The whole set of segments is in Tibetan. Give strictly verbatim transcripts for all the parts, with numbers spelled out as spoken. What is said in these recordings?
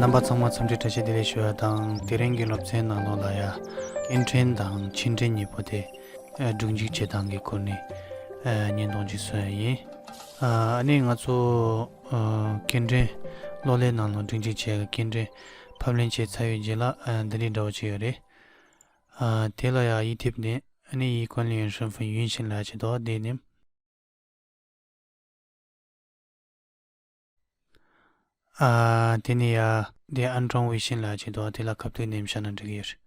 རྣམ་པ་ཚང་མ་འཚམས་འདྲི་བཀྲ་ཤིས་བདེ་ལེགས་ཞུ་བ་དང་། དེ་རིང་གི་སློབ་ཚན་ནང་ལོགས་ལ་ཡ། སྐྱེལ་འདྲེན་དང་ཕྱིར་འདྲེན་གཉིས་པོ་དེ་ཨ་སྒྲིག་འཇུག་བྱེད་སྟངས་ཀྱི་སྐོར་ནས་ཨ་བརྙན་ཐུང་ཅིག་བཟོས་ཡིན། ཨ་ནི་ང་ཚོ་ཨ་སྐྱེལ་འདྲེན་གློག་ཀླད་ནང་ལ་སྒྲིག་འཇུག་བྱས། སྐྱེལ་འདྲེན་ཕབ་ལེན་བྱས་ཚར་བའི་རྗེས་ལ་ཨ་འདི་འདྲའི་འདྲ་བོ་ཅིག་ཡོད་རེད། ཨ་དེ་ལ་ཡ་ཡིག་དེབ་ནས་ཨ་ནི 已关联身份运行 ལབ་ཅིག་འདུག་དེ་ནས། ཨ་དེ་ནས་ཡ་དེ་安装微信 ལབ་ཅིག་འདུག་དེ་ལ་ཁ་ཐུག་ནེམ་བཞག་ན་འགྲིག་གི་ཡོད་རེད།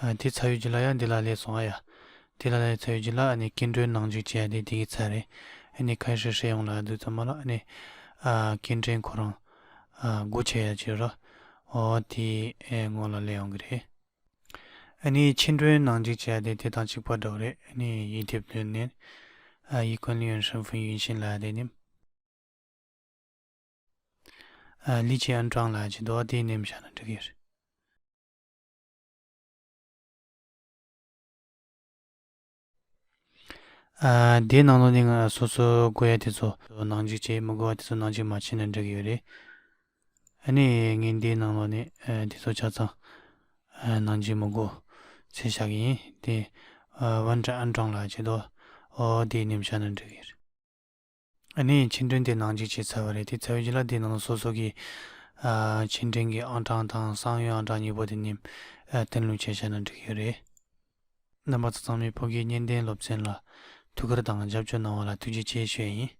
ཨ་དེ་ཚར་བའི་རྗེས་ལ་ཡ་འདི་ལ་སླེབས་སོང་། ཨ་ཡ། དེ་ལ་སླེབས་ཚར་བའི་རྗེས་ལ་ཨ་ནི་སྐྱེལ་འདྲེན་ནང་འཇུག་བྱས་ཏེ་དེ་གི་ཚར་རེད། ཨ་ནི་开始使用 ལ་འདུག་ཚང་མ་ལ་ཨ་ནི་ཨ་སྐྱེལ་འདྲེན་ཁོ་རང་ཨ་སྒོ་ཕྱེ་ཡ་ཅིག་ར། ཨོ་དེ་ཨེ་སྔོན་ལ་སླེབས་ཡོང་གི་རེད། ཨ་ནི་ཕྱིར་འདྲེན་ནང་འཇུག་བྱས་ཏེ་དེ་དང་གཅིག་པ་འདྲ་བོ་རེད། ཨ་ནི་ཡིག་དེབ་བཏོན་ནས་ཨ་已关联身份运行 ལབ་དེ་ནི། ཨ་立即安装 ལབ་ཅིག་འདུག་དེ་ནེམ་བཞག་ན་འགྲིག་གི་རེད། ཨ་དེའི་ནང་ལོགས་ནས་ང་སོ་སོ་དགོས་ཡ་དེ་ཚོ་ནང་འཇུག་བྱེད། མི་དགོས་པ་དེ་ཚོ་ནང་འཇུག་མ་བྱས་ན་འགྲིག་གི་ཡོད་རེད། ཨ་ནི་ངས་འདིའི་ནང་ལོགས་ནས་ཨ་དེ་ཚོ་ཆ་ཚང་ཨ་ནང་འཇུག་མི་དགོས་ཚུལ་བཞག་གི་ཡིན། དེ་ཨ་完成安装 ལབ་ཅིག་འདུག་ཨོ་དེ་ནེམ་བཞག་ན་འགྲིག་གི་རེད། ཨ་ནི་ཕྱིར་འདྲེན་དེ་ནང་འཇུག་བྱས་ཚར་བ་རེད། དེ་ཚར་བའི་རྗེས་ལ་དེ་ནང་ལ་སོ་སོ་གི་ཨ་ཕྱིར་འདྲེན་གྱི་ཨང་གྲངས་དང་商用 ཨང་གྲངས་གཉིས་པོ་དེ་ནི་ཨ་登录 བྱས་བཞག་ན་འགྲིག་གི་རེད། རྣམ་པ་ཚོ་ཚང་མས་བོད་སྐད་སྙན་ལྡན་སློབ་ཚན་ལ་ཐུགས་ཁུར་དང་རྒྱབ་སྐྱོར་གནང་བ་ལ་ཐུགས་རྗེ་ཆེ་ཞུ་ཡ་ཡིན།